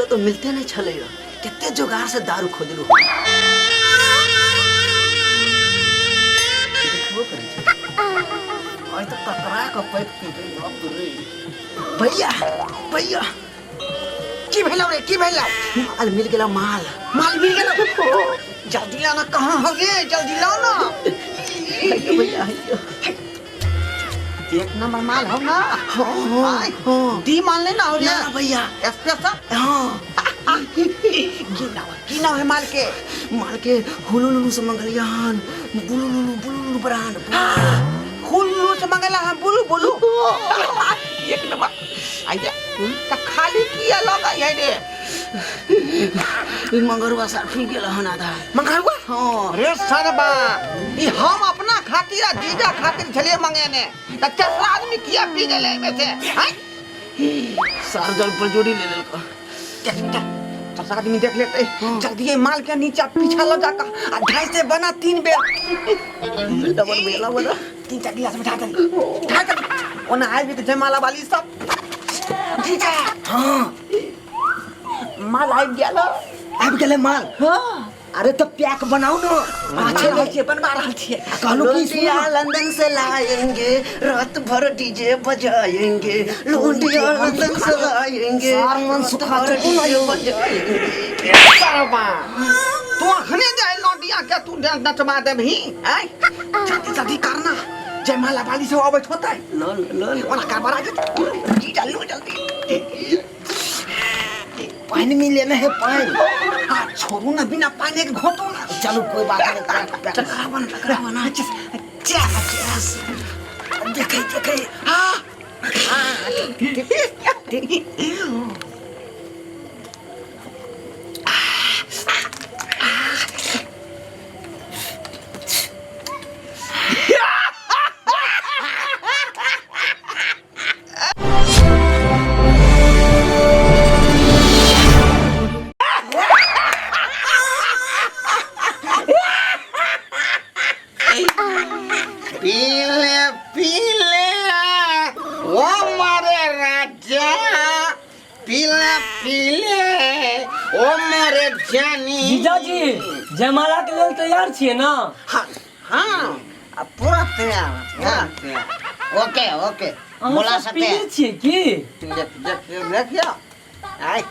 कतौ मिलते नहि छलै कते जोगाड़ से दारू खोजलू देखबो करै छै आइ तऽ ककरा के पैक पीबै बाप रे। भैया भैया, की भेलौ रे, की भेलौ? माल मिल गेला, माल। माल मिल गेलौ? जल्दी लाना, कहाँ हो रे, जल्दी लाना। हैया भैया, हैया। एक नंबर माल हो ना? हाँ, हाँ। आय, हाँ। डी मान लेना हो रे। ना भैया। स्पेशल। हाँ। की नाम, की नाम है माल के? माल के हुलुलुलु से मंगलियान, बुलुलुलु बुलुलुलु ब्रांड। हुलुलु से मंगला हम बुलु बुलु, एक नंबर। आइया त खाली किया लगा है रे? ई मंगरुआ सार पी गेल हन आधा। मंगरुआ? हाँ। रे सरबा, ई हम अपना खातिर आ जीजा खातिर छलिए मंगेने, त तेसरा आदमी किया पी गेलै एमे से? हैं? सार जल पर जोड़ी ले लेलक। चल चल, तेसरा आदमी देख लेते। जल्दी ये माल के नीचा पीछा लग जाकर आ ढाई से बना 3 बेर। डबल बेला बना। 3 4 गिलास में ढा दे, ढा दे। ओना आबि के जयमाला वाली सब जीजा। हाँ। माल आबि गेल। आबि गेलै माल? हाँ। अरे तो पैक बनाओ ना। अच्छा रहल छियै, बनवा रहल छियै। कहलहुँ कि सुनो ना। लंदन से लाएंगे, रात भर डीजे बजाएंगे, लौंडिया लंदन से लाएंगे, सार मन रात सुखा भर चुकू ना डीजे यौ। बजाएंगे। सरबा, तू अखने जाय लौंडिया के तू नचबा देबही? आय जल्दी जल्दी करना, जयमाला वाली सब अबैत होतै। लो लो लो। ओना गड़बड़ा जेतै। जीजा लो जल्दी। पानी मिले ना है पानी। हाँ छोड़ू ना, बिना पानी के घोटू ना। चलो कोई बात नहीं, पैक पैक। टकरा बना, टकरा बना। चल, देखे देखे। हाँ। पीले पीले वो मारे राजा, पीले पीले ओ मारे जानी। जीजाजी, जयमाला के लेल तैयार छियै ना? हाँ हाँ, अब पूरा तैयार, पूरा तैयार। ओके ओके, अहाँ बोला सब सकते पीने हैं। छियै की? देख देख देखियो, आय।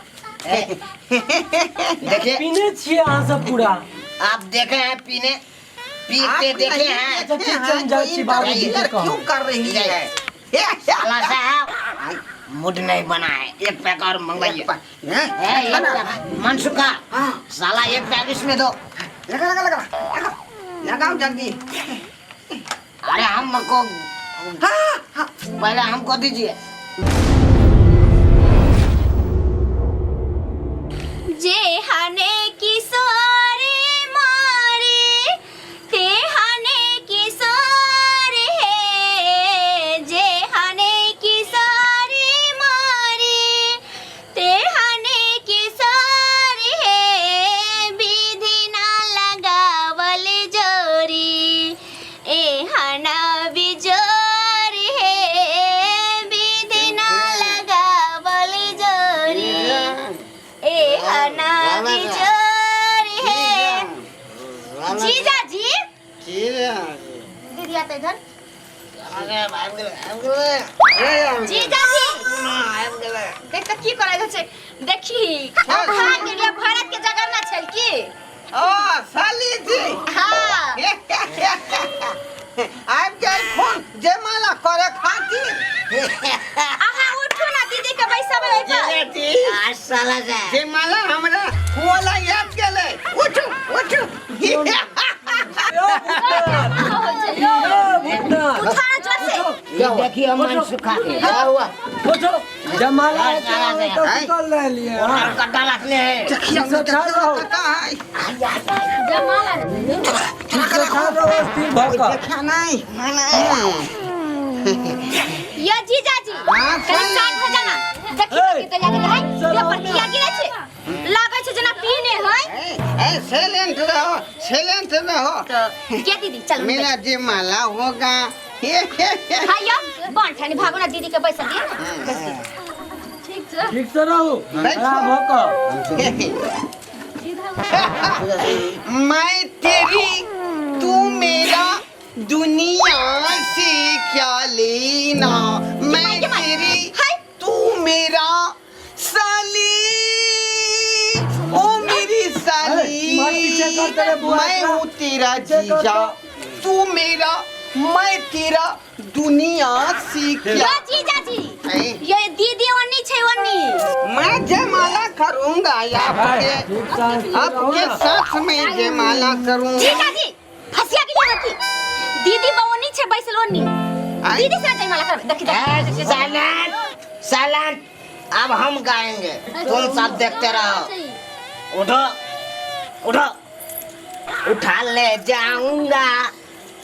देखिए। पीने छियै अहाँ सब पूरा? आप देखे हैं पीने, पीते आप देखे नहीं हैं। अच्छा, देखे ठीक छै, हम हैं, जाइ तो छी बाबूजी के इंतजार कहब। क्यों कर रही है? साला साहब, मूड नहीं बना है, एक पैक और मंगवाइए। हैं? ए, एक पैक मनसुखा। हाँ। साला एक पैक इसमें दो। लगा लगा लगा लगा, लगाओ जल्दी। अरे हमको हाँ, हाँ। पहले हमको दीजिए। जेहाने किशोरी मारे तेहाने किशोर हे, जेहाने किशोरी मारे तेहाने किशोर हे, विधि ना लगावल जोरी एहना बिजोर हे, विधि ना लगावल जोरी एहना बिजोर हे। जीजा जी, दीदी आते इधर। जीजा जी, देख त की करै छै, देखी खा गेलियै भरत के जगरना छल की? ओ साली जी। हाँ। आबि गेल फोन जयमाला करे खातिर। अहाँ उठू ना, दीदी के बैसाबै ओहि पर। आज साला साहब जयमाला हमरा हुआला याद गेलै। उठू उठू। यौ भूतनाथ, उठा जोर से। ये देखिए मनसुखा के क्या हुआ? उठो, जयमाला हेतै तऽ सुतल रहलियै। और गड्ढा रखले है। देखियौ से ठाढ़ रहू। काका है। जयमाला। ठीक से ठाढ़ रहू, स्थिर भऽ कऽ। देखा नहीं। या जीजा जी, हाँ, कनी साइड हो जाना। देखी ए, देखी तो लागे है चलो ये पर किया गिरे छै, लागै छै जेना पीने है। ए साइलेंट रहो, साइलेंट रहो। तो के दीदी चल। मेरा जयमाला होगा। हां यो बन ठानी भागो ना, दीदी के पैसा दिए ना, बैस दीदी। ठीक। ठीक से रहू खड़ा भऽ कऽ। मैं तेरी तू मेरा दुनिया से क्या लेना, मैं तेरी तू मेरा, साली ओ मेरी साली, मार पीछे कर तेरे बुआ मैं का। हूँ तेरा पीछे कर जीजा, तो। तू मेरा मैं तेरा, दुनिया से क्या। यो जीजाजी, ये दीदी ओन्नी छै ओन्नी। मैं जयमाला करूंगा आपके, ठीक से रहू आपके ना। साथ में जयमाला करूंगा। जीजाजी फसिया गेलियै अहाँ की? दीदी बओनी छै बैसल ओन्नी। आँय? दीदी से जयमाला करबै, देखी देखी। साइलेंट साइलेंट, अब हम गाएंगे, तुम सब देखते रहो। उठो उठो, उठा ले जाऊंगा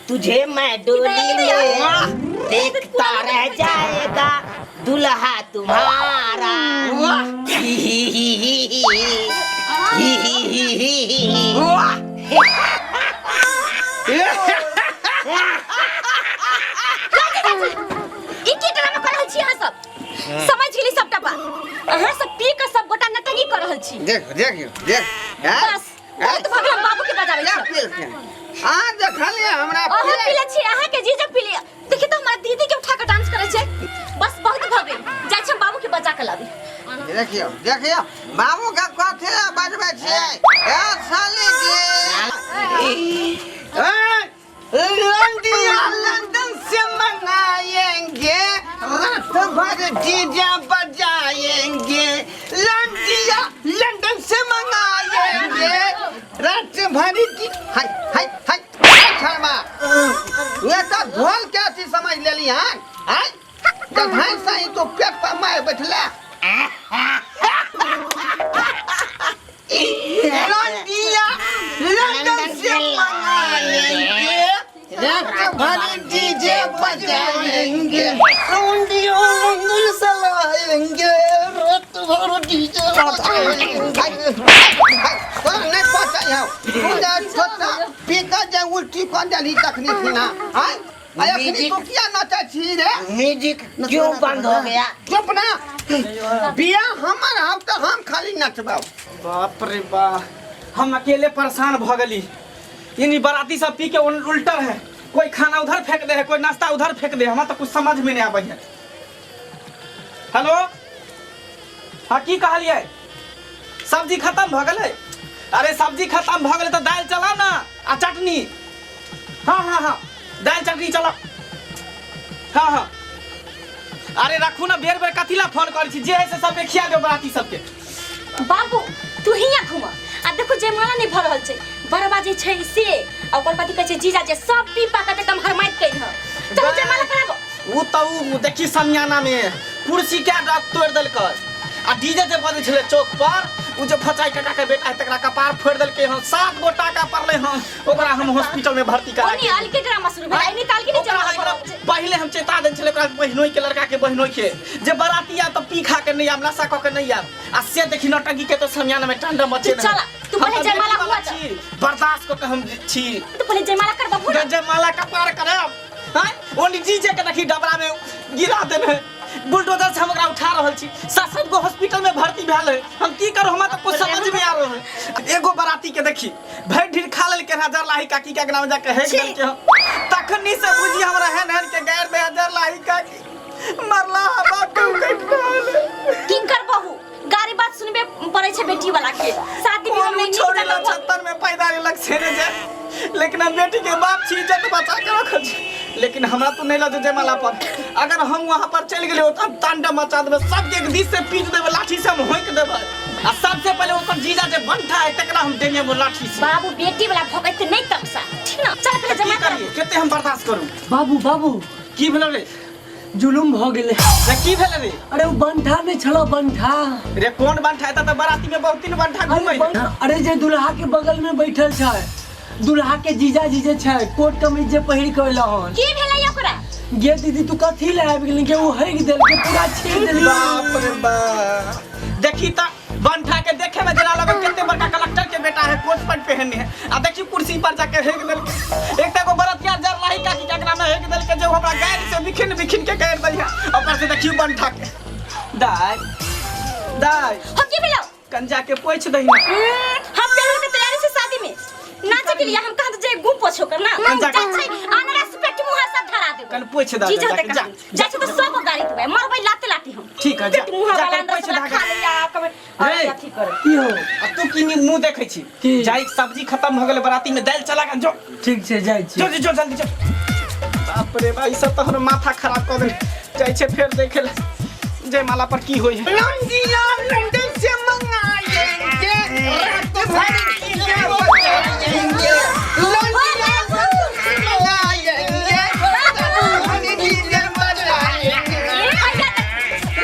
तुझे मैं डोली में, देखता रह जाएगा दुल्हा तुम्हारा। ही ही ही ही ही ही ही ही ही ही। वाह। ई की ड्रामा कर रहल छी अहाँ सब? समझ गेली सबटा बात। अहाँ सब पी के सब गोटा नटंगी कर रहल छी। देख देख देख, हैं? बस बहुत भऽ गेल, हम बाबू के बजाबै क्या छी। पील के अहाँ देखलियै हमरा? अहाँ पीले- पीले छी, अहाँ के जीजा पीले। देखी तऽ हमरा दीदी के उठा के डांस करै छै। बस बहुत भऽ गेल, जाइ छी हम बाबू के बजा के लाबी। देखियौ देखियौ, बाबू के कथी लए बजबै छियै? ए साली जी, ए, लंडिया लंदन से मंगाएंगे, रात भर डीजे बजाएंगे। लंडिया लंदन से मंगाएंगे, रात भर डी हाय हाय हाय हाय। शर्मा, ये तो ढोल के अथी समझ लेली हन? आय तो भाई साही तो पेट पर मार बैठला। लंडिया लंदन से मंगाएंगे, रात भर डीजे बजाएंगे। लौंडिया लंदन से लाएंगे, रात भर डीजे बजाएंगे। तोरा नहि पचै हौ। तू जे छोटा पी कऽ जे उल्टी कऽ देलही तखनी खिना, आँय, आ एखनी तू किया नचै छी रे? म्यूजिक क्यों बंद हो गया? चुप ना। बियाह हमर हौ तऽ हम खाली नचबौ। बाप रे बा, हम अकेले परेशान भ गली। यानी बाराती सब पी के उल्टर है, कोई खाना उधर फेंक दे है, कोई नाश्ता उधर फेंक दे है। हमरा तो कुछ समझ में नहीं आबै है। हेलो, हाँ, की कहलियै? सब्जी खत्म भ गेलै? अरे सब्जी खत्म भ गेलै तऽ दालि चलाउ ने आ चटनी। हाँ हाँ हाँ, दालि चटनी चलाउ। हाँ हाँ, अरे राखू ने, बेर बेर कथी ला फोन करै छी? जे है से सबके खिया दियौ बराती सबके। बाबू, तू हियाँ घूम आ देखो, जयमाला नहीं भऽ रहल छै, बड़बा जे छै से आ ओकर बाद कहै छै जीजा जे सब पी पा के एकदम हरमाइत कहि ह। चलो, जयमाला कराबो। उ तऽ उ देखी, समियाना में कुर्सी के डक तोड़ि देलकै आ डीजे जे बजै छलै चौक पर, उ जे फचाई काका के बेटा है, तकरा कपार फोड़ि देलकै हन। 7 गो टाका पड़लै हन। ओकरा हम हॉस्पिटल में भर्ती करा ओनी अलगे ड्रामा शुरू भेल, एनी तऽ अलगे नहीं। ओकरा जयमाला एकरा भऽ रहल छै। पहिले हम चेता देने छलै ओकरा बहिनोई के लड़का के, बहिनोई के, जे बराती आयब तऽ पी खा के नहि आयब, नशा कऽ के नहि आयब। आ से देखी, नौटंकी के तो समियाना में टांडा मचे। तू चला, तू पहिले जयमाला हुआ जा। छी, बर्दाश्त कऽ के हम छी। तू पहिले जयमाला कर बाबू ना। जयमाला कपार करब? आँय, ओनी डीजे के देखी, डबरा में गिरा देने है। बुलडोजर से हम ओकरा उठा रहल छी। सात सात गो हॉस्पिटल में भर्ती भेल है। हम की करू? हमरा तऽ कुछ समझ में आ रहल है। एगो बराती के देखी, भरि ढीर खा लेलकै हन, जरलाही काकी के अंगना में जाके हेक देलकै हन। तखनी से बुझी हमरा हेन हेन के गारि दे है, जरलाही काकी मरला हा बाप के उकटि रहल है। की करबहु, गारी बात सुनबे पड़ै छै बेटी वाला के शादी विवाह कोनो में नीक छोड़ी जगह लछत्तर में पैदा लेलक से ने जे, लेकिन हम बेटी के बाप छी, इज्जत बचा के रखल छी। लेकिन हमरा तो नहीं लगे जयमाला पर। अगर हम वहां पर चलि गेलियै तऽ हम तांडव मचा देबै, सबके एक दिस से पीट देबै, लाठी से हम होंकि देबै आ सबसे पहिले ओकर जीजा जे बंठा है, तकरा हम डेंगेबो लाठी से। बाबू, बेटी वाला भगत नहीं तमसा, ठीक ना? चल पहिले की जमा कर। करिए? कते हम बर्दाश्त करू? बाबू बाबू। की भेलो रे? जुलुम भऽ गेलै। रे, की भेलै रे? अरे ओ बंठा नहि छलो, बंठा। रे, कोन बंठा? एतऽ तऽ बराती में बहुत दिन बंठा अरे घूमै। अरे जे दुल्हा के बगल में बैठल छै, दुल्हा के जीजा जी जे छै, कोट कमीज जे पहिर के अयला हन। की भेलै ओकरा? गे दीदी, तू कथी लए आबि गेली? के ओ हेक देलकै, पूरा छेद देलकै। बाप रे बाप, देखी तऽ बंठा के, देखे में जरा लगे कते बड़का कलेक्टर के बेटा है, कोट पैंट पहनने है, आ देखी कुर्सी पर जाके हेक देलकै। एक तऽ एगो बरतिया जरलाही काकी के अंगना में हेक देलकै, जे हमरा गारि से बिखिन बिखिन के गारि दैया। ऊपर से देखी बंठा के। दाय दाय हो की भेलो कंजा के पोछ दही ना। हम पेरू के तैयारी से शादी में नाचे के लिए हम कहा जे गुम पोछो करना जा- जा छै अनरा से पेट मुंह सब धरा देबो कन पोछ दा जी जो जा, ते जा। जा छै तो सब गाड़ी देबै मरबै लाते लाती हम ठीक है, जा। पेट मुंह जा, वाला कन अंदर पोछ से दा खा लिया कमे हे। अथी करे की हो आ तू की मुंह देखै छी की? जाई सब्जी खत्म हो गेलै बराती में दालि चला के जो ठीक छै जाइ छी जो जो जो जल्दी जो बाप रे बा ई सब तऽ हमर माथा खराब कऽ देने जाइ छै फेर देखे लए जयमाला पर की होइ है लंडिया लंदन से मंगाएंगे रात भर डीजे बजाएंगे लंडिया लंदन से मंगाएंगे रात भर डीजे बजाएंगे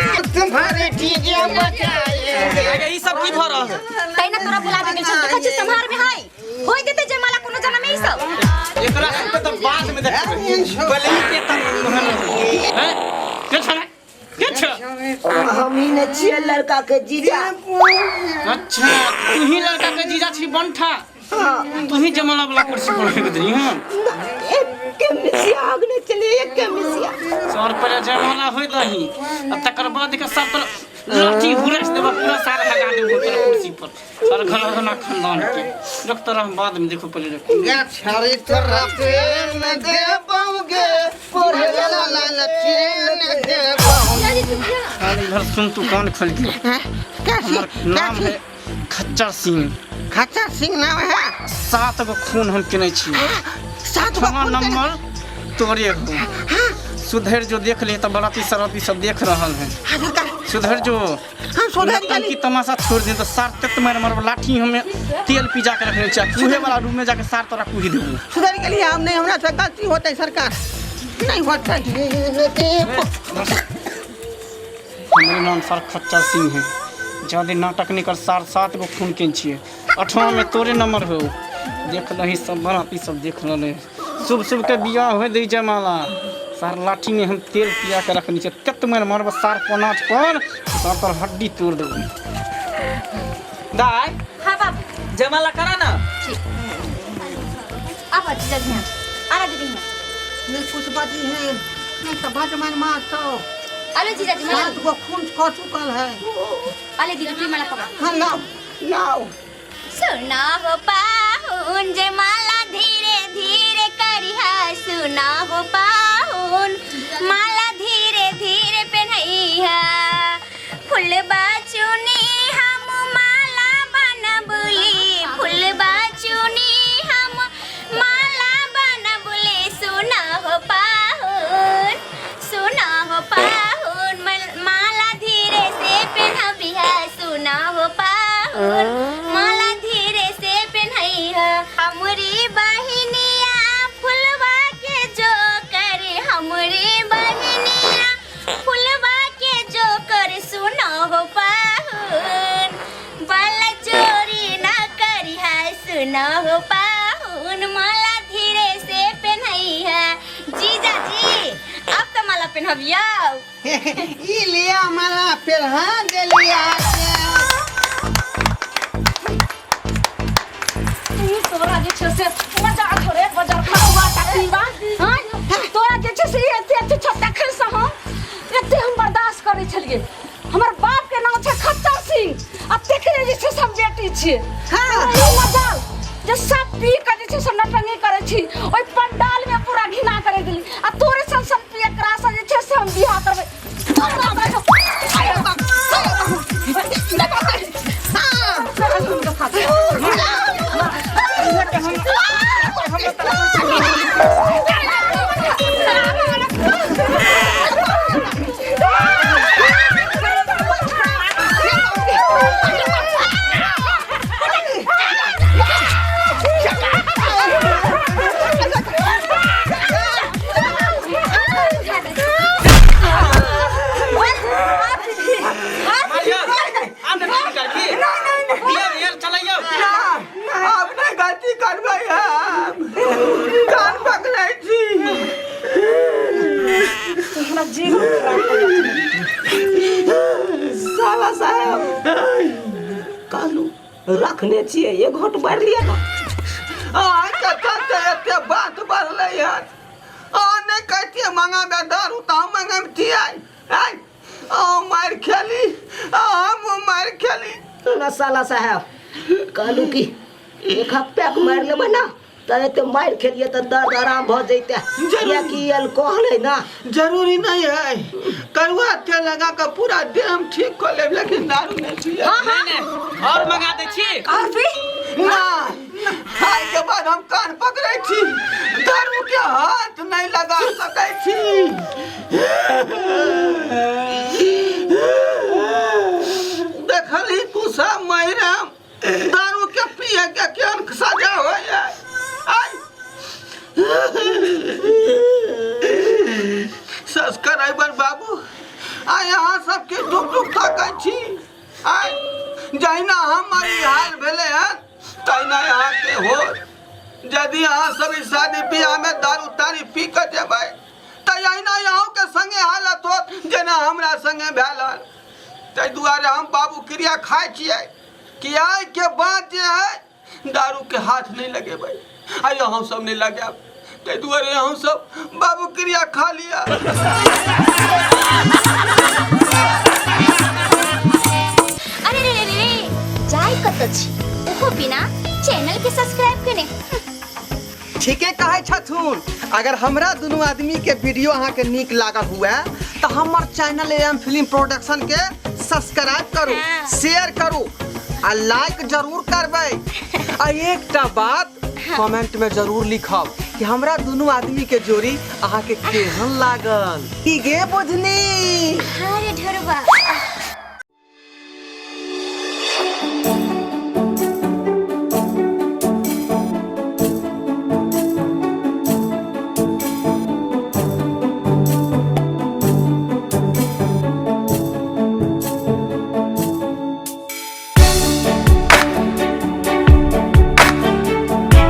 रात भर डीजे बजाएंगे अगे ई सब की भऽ रहल है तैना तोरा बुलाबे गेल छल देखै छी सम्हार में है होय देते जयमाला कोनो जना में ई सब एकरा सबके तऽ बाद में देखबै पहिले ई के तब हैं के छलै के छ हम ही ने छियै लड़का के जीजा अच्छा तू ही लड़का के जीजा छी बंठा तू ही जमाना वाला कुर्सी पर फेंक देली हन एक के मिसिया आगने चले एक के मिसिया सर पहिले जयमाला होय दही आ तकर बाद के सब तर लाठी हुरस देबा पूरा सार लगा देबो तोरा कुर्सी पर सर घर घना खानदान के रख तोरा हम बाद में देखो पहिले रख छड़ी तोरा प्रेम देबोगे पढ़े ला ला ला चैन देबोगे अरे इधर सुन तू कान खोल के हमर नाम है खच्चर सिंह खच्चर सिंह नाम है 7 गो खून हम केने छी 7 गो आठवां खून केने- नंबर तोरे हो सुधर जो देख ले तो बराती सराती सब देख रहल है हाँ सरकार सुधर जो हम सुधर नौटंकी गेली तमाशा छोड़ दे तो सार तक मार मार लाठी हमें तेल पिजा के रखने छै कूहे वाला रूम में जाके सार तोरा कूही देबू सुधर गेली हम नहीं हमरा से गलती होते सरकार नहीं होते हमरे नाम सर खच्चर सिंह है ज्यादा नाटक नहीं कर सार 7 गो खून के छिए 8वां में तोरे नंबर हो देख लही सब बराती सब देख रहले शुभ शुभ के बियाह हो दी जयमाला सार लाठी में हम तेल पिया के रखनी छै तत मार मारब सार पनाच पर सार तोर हड्डी तोड़ देबू दाय हां बाबू जयमाला करा ना आबा जीजा जी यहाँ आरा दीदी यहाँ नहीं कुछ बाजी है नहीं तो बज मन मार तो अरे जीजा जी माला 7 गो खून खा चुकल है अरे दीदी तू माला पकड़ हाँ लाओ लाओ सुना हो पाहुन जयमाला धीरे धीरे करिहा सुना हो पाहुन माला धीरे धीरे पहनैहा फुलबा चुनी हम माला बनबुली फुलबा चुनी हम माला बनबुली सुना हो पाहुन सुना हो पाहुन माला धीरे से पहनबिहा सुना हो पाहुन माला धीरे से पहनैहा हमरी बहिनिया फुलवा के जो करे हमरी बहिनिया फुलवा के जो करे सुना हो पाहुन बाला चोरी ना करिहा सुना हो पाहुन माला धीरे से पहनैहा जीजा जी अब तो माला पहनबियौ ई लिया माला पेरहा देलिया तोरा जे छै से मजा थोड़े बजार खावा तकरीबा हां तोरा जे छै से एते एते छोटा खन से हम एते हम बर्दाश्त करै छलियै हमर बाप के नाम छै खच्चर सिंह आ तेकरे जे छै से हम बेटी छियै हाँ। ई मजाल जे सब पी के जे छै से नटंगी करै छी ओहि पंडाल में पूरा घिना करै देली आ तोरे सन सन पियकरा से जे छै से हम बियाह करबै तोरा अरे बाप अरे बाप अब नहीं गलती करबै हम कान पकड़ै छी साला साहब कहलू रखने छियै एक घोट बढ़ लिया ना अहाँके चलते एते बात बढ़लै हन अहाँ नहि कहतियै मंगाबे दारू तऽ हम मंगबितियै आँय अहूँ मारि खेली आ हमहूँ मारि खेली। ना साला साहब, कहलू कि एक पैक मारि लेबै ना तऽ एते मारि खेलियै तऽ दर्द आराम भऽ जैते, कियाकि अल्कोहल है ना। जरूरी नहीं है, करुआ तेल लगा के पूरा देह हम ठीक कर लेब, लेकिन दारू नहीं पिए। नहीं नहीं, और मंगा दै छी। और भी ना, खाय के बाद हम कान पकड़े छी, दारू के हाथ नहीं लगा सकै छी। देखली तू सब मैरम दारू के पिए के केहन सजा होइए। आइ सब्सक्राइबर बाबू, आ यहाँ सबके डुक डुक थकै छी। आइ जहिना हमर ई हाल भेलै हन तहिना अहाँके होत। यदि अहाँ सब ई शादी बियाहमे दारू तारी पी कऽ जेबै तऽ अहिना अहूँके संगे हालत होत जेना हमरा संगे भेल हन। ताहि दुआरे हम बाबू क्रिया खाइ छियै कि आइ के बाद जे है दारू के हाथ नहीं लगेबै, आ अहूँ सब नहीं लगायब। ताहि दुआरे अहूँ सब बाबू क्रिया खा लिअ। अरे रे रे रे, जाय कत छी ओहो बिना चैनल के सब्सक्राइब केने। ठीके कहै छथुन। अगर हमरा दुनू आदमी के वीडियो अहाँ के नीक लागल हुए तऽ हमर चैनल एम फिल्म प्रोडक्शन के सब्सक्राइब करू, शेयर करू आ लाइक जरूर करबै। आ एकटा बात कमेंट में जरूर लिखब कि हमरा दुनू आदमी के जोड़ी अहाँ के केहन लागल। की गे बुझनी? हाँ रे ढोरबा।